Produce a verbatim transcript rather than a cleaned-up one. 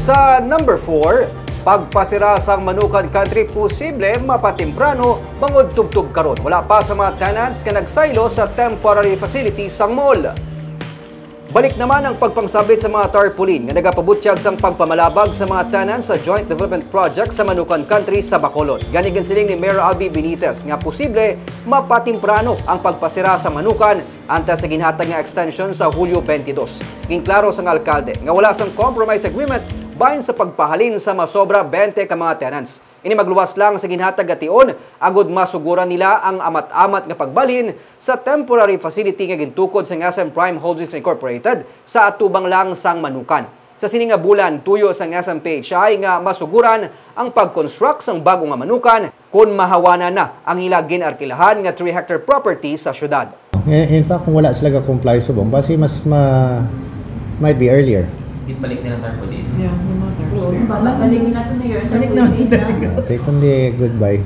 Sa number four, pagpasira sang Manukan Country posible mapatemprano bangod tubtob karon. Wala pa sa mga tenants nga nagsaylo sa temporary facility sang mall. Balik naman ang pagpangsabit sa mga tarpaulin nga nagapabutyag sang pagpamalabag sa mga tenants sa Joint Development Project sa Manukan Country sa Bacolod. Gani ginsiling ni Mayor Albi Benitez nga posible mapatemprano ang pagpasira sa Manukan antes sa ginhatag nga extension sa Hulyo twenty-two. Ginklaro sang alkalde nga wala sang compromise agreement bahin sa pagpahalin sa masobra twenty ka mga tenants. Ini magluwas lang sa ginhatag nga tion agod masuguran nila ang amat-amat nga pagbalhin sa temporary facility nga gintukod sang S M Prime Holdings Incorporated sa atubang lang sang Manukan. Sa sini nga bulan, tuyo sang S M P H I nga masuguran ang pag-construct sang bago nga Manukan kon mahawanan na ang ila gin-arkilahan nga three hectare property sa syudad. In in fact, kung wala sila ga-comply subong, basi mas ma-, might be earlier. Gibalik nila tarpaulin. Yeah, yung mga Oo, tarpaulin. babalik nila to, Mayor. Ang Balik tarpaulin na. na. Take on the goodbye.